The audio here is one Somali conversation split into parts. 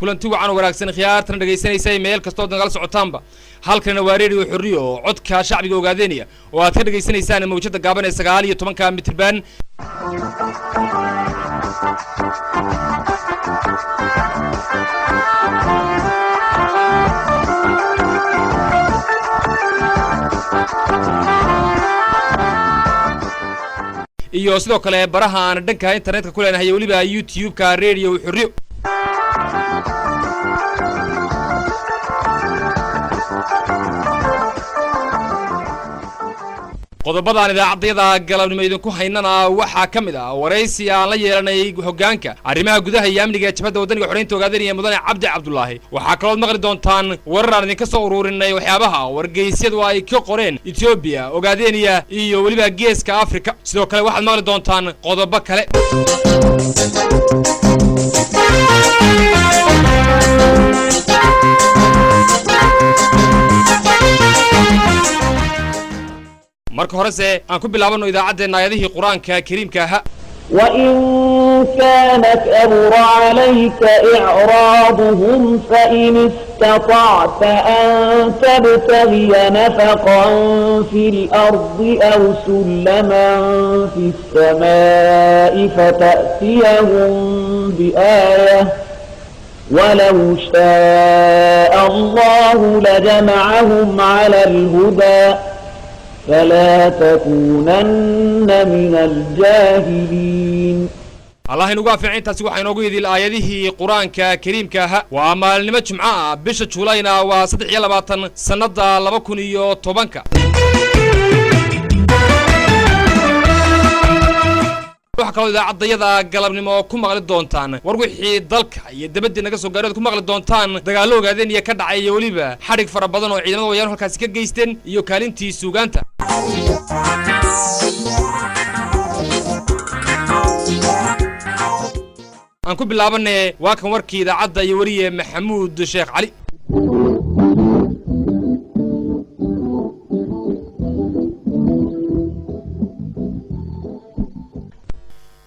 Kulanti wacan oo wanaagsan, khiyaartana dhegaysanaysa meel kastood nagala socotaanba. Halkanina waa Radio Xorriyo oo codka shacbiga Ogaadeynaya oo aad ka dhegaysanaysaan mawjada gaaban ee 19-ka mitirban. Iyo sidoo kale baraha aan dhanka internetka ku leenahay iyo weliba YouTube-ka Radio Xorriyo. Qodobadaan idaacaddayada galabnimo idinku haynana waxaa ka mid ah waraysi aan la yeelanay hoggaanka arrimaha gudaha iyo amniga ee Jabhadda Waddaniga Xoreynta Ogaadanaya, Mudane Cabdi Cabdulaahi. Waxaa kalood maqli doontaan warar aan idinka soo ururinay waxyaabaha wargeysyadu ay ka qoreen Etoobiya, Ogaadeniya iyo weliba Geeska Afrika. Sidoo kale waxaad maqli doontaan qodobo kale. Marka horese aan ku bilaabano idaacaddeenna aayadihii Qur-aanka Kariimka ahaa. وإن كان كبر عليك إعراضهم فإن استطعت أن تبتغي نفقا في الأرض أو سلما في السماء فتأتيهم بآية، ولو شاء الله لجمعهم على الهدى، فلا تكونن من الجاهلين. Allah inugu anfici. Intaasi waxaa inoogu idil aayadihii Qur-aanka Kariimka ahaa. Waa maalinimo Jimco ah, bisha Juulayna waa 23, sannadda 2010-ka. Waxaa kaloo idaacaddayada galabnimo ku maqli doontaan war wixii dalka iyo dabaddii naga soo gaarood ku maqli doontaan dagaallo Ogaadeen iyo ka dhacay iyo weliba xadhig fara badan oo ciidamada Wayaan halkaasi ka geysteen iyo kaalintii suugaanta. Aan ku bilaabane, waa kan warkii idaacadda iyo weriye Maxamuud Sheekh Cali.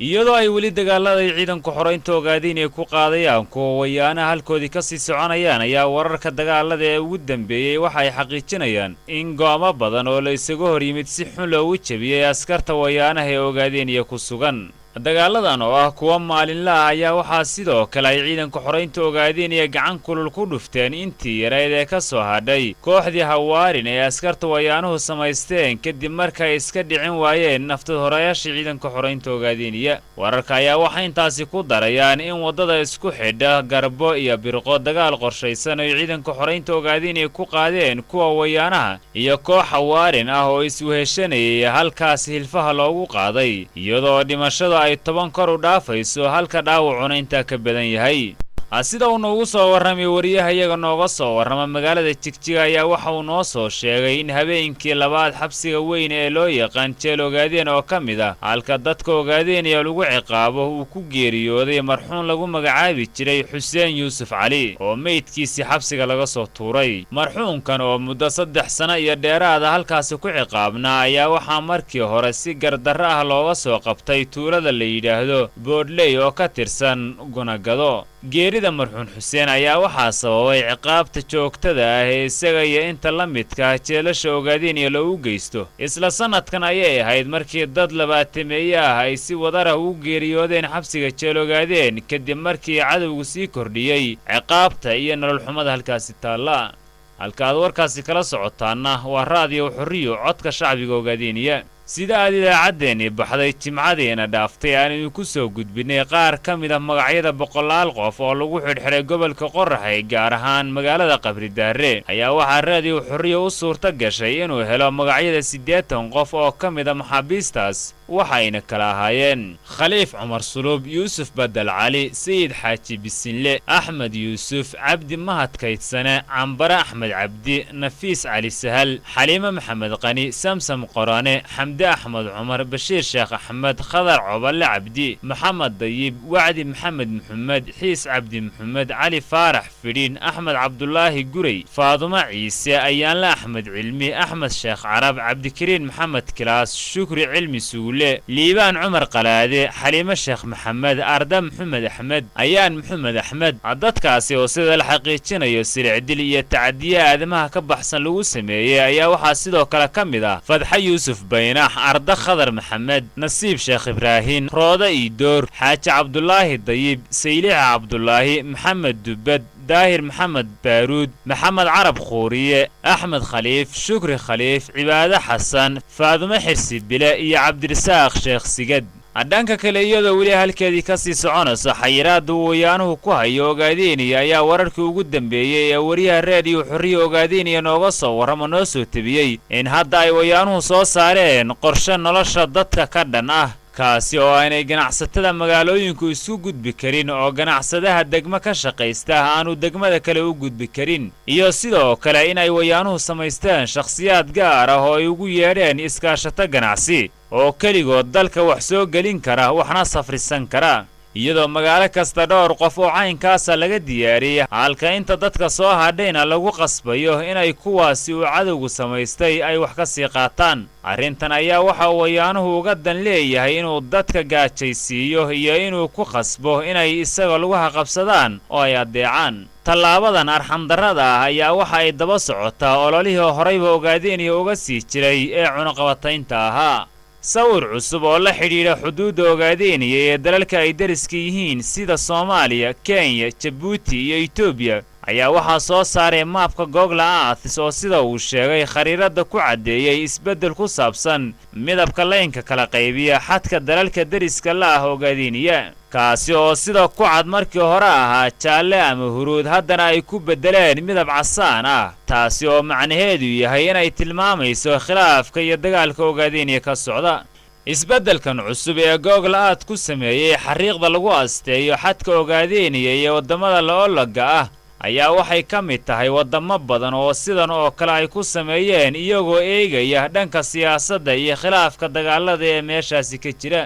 Iyadoo ay weli dagaalada ay ciidanku xoraynta Ogaadeen ay ku qaadayaan kuwa Wayaanaha halkoodii ka sii soconayaan, ayaa wararka dagaalada ee ugu dambeeyey waxa ay xaqiijinayaan in go'amo badan oo la isaga hor yimid si xun loogu jebiyey askarta Wayaanaha ee Ogaadeniya ku sugan. Dagaaladan oo ah kuwa maalinla ah ayaa waxaa sidoo kale ay ciidanka xoraynta Ogaadeniya gacan kulul ku dhufteen intii yarayd ee ka soo hadhay kooxdii Hawaarin ee askarta Wayaanuhu samaysteen kadib markay iska dhicin waayeen naftad horayaashii ciidanka xoraynta Ogaadeniya. Wararka ayaa waxay intaasi ku darayaan in waddada isku xidha Garbo iyo Birqo dagaal qorshaysan oy ciidanka xoraynta Ogaadeniya ku qaadeen kuwa Wayaanaha iyo koox Hawaarin ah oo isweheshanayay halkaas hilfaha loogu qaaday, iyadoo dhimashada ay 10 kor u dhaafayso halka dhaawacuna intaa ka badan yahay. Sida uu noogu soo warramay wariyaha iyaga nooga soo warrama magaalada Jigjiga, ayaa waxa uu noo soo sheegay in habeenkii labaad xabsiga weyn ee loo yaqaan Jeel Ogaadeen oo ka mid ah halka dadka Ogaadeenaya lagu ciqaabo uu ku geeriyooday marxuun lagu magacaabi jiray Xuseen Yuusuf Cali oo meydkiisii xabsiga laga soo tuuray. Marxuunkan oo muddo 3 sano iyo dheeraada halkaasi ku ciqaabnaa ayaa waxaa markii hore si gardarro ah looga soo qabtay tuulada la yidhaahdo Boodhley oo ka tirsan Gunagado. Geerida marxuun Xuseen ayaa waxaa sababay ciqaabta joogtada ah ee isaga iyo inta la midka ah jeelasha Ogaadeniya loogu geysto. Isla sannadkan ayay ahayd markii dad labaatameeye ah ay si wadarah ugu geeriyoodeen xabsiga Jeel Ogaadeen kadib markii cadowgu sii kordhiyey ciqaabta iyo nolol xumada halkaasi taalla. Halka aad warkaasi kala socotaanna waa Raadiyo Xorriyo, codka shacbiga Ogaadeniya. Sida aad idaacaddeenii baxday Jimcadiina dhaaftay aan idinku soo gudbinay qaar ka mid ah magacyada boqolaal qof oo lagu xidhxidhay gobolka Qoraxay, gaar ahaan magaalada Qabridaare, ayaa waxaa Raadiyo Xorriyo u suurto gashay inuu helo magacyada 80 qof oo ka mid a maxaabiistaas, waxayna kala ahaayeen Khaliif Cumar Suluub, Yuusuf Badel Cali, Sayid Xaaji Bisinle, Axmed Yuusuf Cabdi, Mahad Kaydsane, Cambare Axmed Cabdi, Nafiis Cali Sahal, Xaliime Maxamed Qani, Samsam Qorane, Xamde Axmed Cumar, Bashiir Sheekh Axmed, Khadar Coballe Cabdi, Maxamed Dayib, Wacdi Maxamed Muxumed, Xiis Cabdi Muxumed, Cali Faarax Fidhiin, Axmed Cabdulaahi Gurey, Faadumo Ciise, Ayaanle Axmed Cilmi, Axmed Sheekh Carab, Cabdikariin Maxamed Kilaas, Shukri Cilmi Suule. Sugulle, Liibaan Cumar Qalaade, Xaliimo Sheekh Maxamed, Arda Maxamed Axmed, Ayaan Maxamed Axmed. Dadkaasi oo sida la xaqiijinayo silicdil iyo tacadiye aadamaha ka baxsan lagu sameeyey ayaa waxaa sidoo kale ka mid ah Fadxa Yuusuf Baynax, Arda Khadar Maxamed, Nasiib Sheekh Ibraahin, Rooda Iidoor, Xaaji Cabdulaahi Dayib, Saylixa Cabdulaahi, Maxamed Dubbed, Daahir Maxamed Baaruud, Maxamed Carab Khuuriye, Axmed Khaliif, Shukri Khaliif, Cibaade Xasan, Faadumo Xirsi Bile iyo Cabdirisaaq Sheekh Sigad. Dhanka kale, iyadoo weli halkeedii ka sii soconayso xayiraadda uu wayaanuhu ku hayo Ogaadeniya, ayaa wararkii ugu dambeeyey ee wariyaha Reediyo Xorriya Ogaadeniya nooga soo warramo noo soo tebiyey in hadda ay wayaanuhu soo saareen qorshe nolosha dadka ka dhan ah, kaasi oo aanay ganacsatada magaalooyinku isu gudbi karin, oo ganacsadaha degmo ka shaqaysta aanu degmada kale u gudbi karin, iyo sidoo kale in ay wayaanuhu samaysteen shakhsiyaad gaar ah oo ay ugu yeedheen iskaashato ganacsi oo keligood dalka wax soo gelin kara, waxna safrisan kara, iyadoo magaalo kasta dhowr qof oo caynkaasa laga diyaariyey, halka inta dadka soo hadhayna lagu qasbayo inay kuwaasi uu cadowgu samaystay ay wax ka sii qaataan. Arrintan ayaa waxa uu wayaanuhu uga dan leeyahay inuu dadka gaajaysiiyo iyo inuu ku qasbo inay isaga lugaha qabsadaan oo ay addeecaan. Tallaabadan arxamdarrada ah ayaa waxa ay daba socotaa ololihii horayba Ogaadeniya uga sii jiray ee cunaqabataynta ahaa. Sawir cusub oo la xidhiidha xuduudda Ogaadeniya ee dalalka ay deriska yihiin sida Soomaaliya, Kenya, Jabuuti iyo Etoobiya ayaa waxaa soo saaray maabka Google Earth, oo sida uu sheegay khariiradda ku caddeeyey isbeddel ku saabsan midabka laynka kala qaybiya xadka dalalka deriska la ah Ogaadeniya, kaasi oo sida ku cad markii hore ahaa jaalle ama huruud, haddana ay ku beddeleen midab casaan ah, taasi oo macnaheedu yahay inay tilmaamayso khilaafka iyo dagaalka Ogaadeniya ka socda. Isbeddelkan cusub ee Google Earth ku sameeyey xariiqda lagu asteeyo xadka Ogaadeniya iyo waddamada la-olaga ah ayaa waxay ka mid tahay waddamo badan oo sidan oo kale ay ku sameeyeen, iyagoo eegaya dhanka siyaasadda iyo khilaafka dagaalada ee meeshaasi ka jira.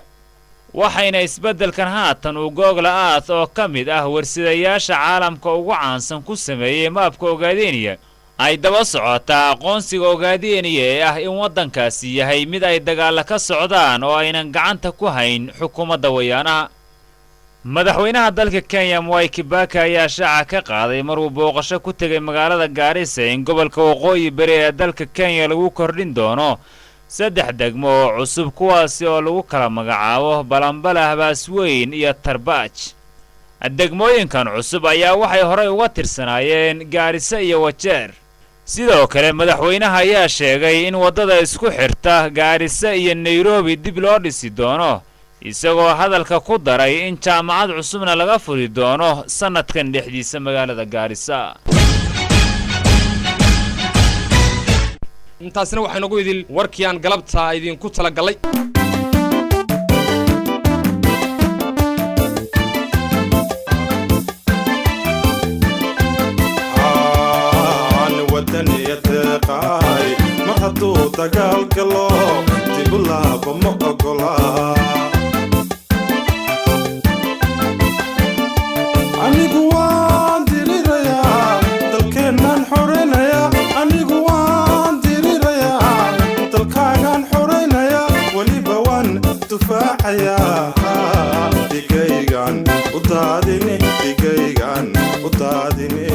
Waxayna isbeddelkan haatan uu Google Earth oo ka mid ah warsidayaasha caalamka ugu caansan ku sameeyey maabka Ogaadeniya ay daba socotaa aqoonsiga Ogaadeniya ee ah in waddankaasi yahay mid ay dagaalla ka socdaan oo aynan gacanta ku hayn xukuumadda wayaanaha. Madaxweynaha dalka Kenya Mwai Kibaki ayaa shaaca ka qaaday maruu booqasho ku tegay magaalada Gaarisa in gobolka Waqooyi Bari ee dalka Kenya lagu kordhin doono 3 degmo oo cusub, kuwaasi oo lagu kala magacaabo Balambala, Habaasweyn iyo Tarbaaj. Degmooyinkan cusub ayaa waxay horey uga tirsanaayeen Gaarisa iyo Wajeer. Sidoo kale, madaxweynaha ayaa sheegay in waddada isku xirta Gaarisa iyo Nairobi dib loo dhisi doono, isagoo hadalka ku daray in jaamacad cusubna laga furi doono sannadkan dhexdiisa magaalada Gaarisa. Intaasina waxaa inagu idil warkii aan galabta idinku talagallay. Wadaniyadeeqaay mar hadduu dagaal galo dibu laaba ma ogolaa. Anigu waan dirirayaa, dalkeennaan xoraynayaa. Anigu waan dirirayaa, dalkaagaan xoraynayaa, weliba waan dufaacayaa. Dhigaygan u daadini, dhigaygan u daadini.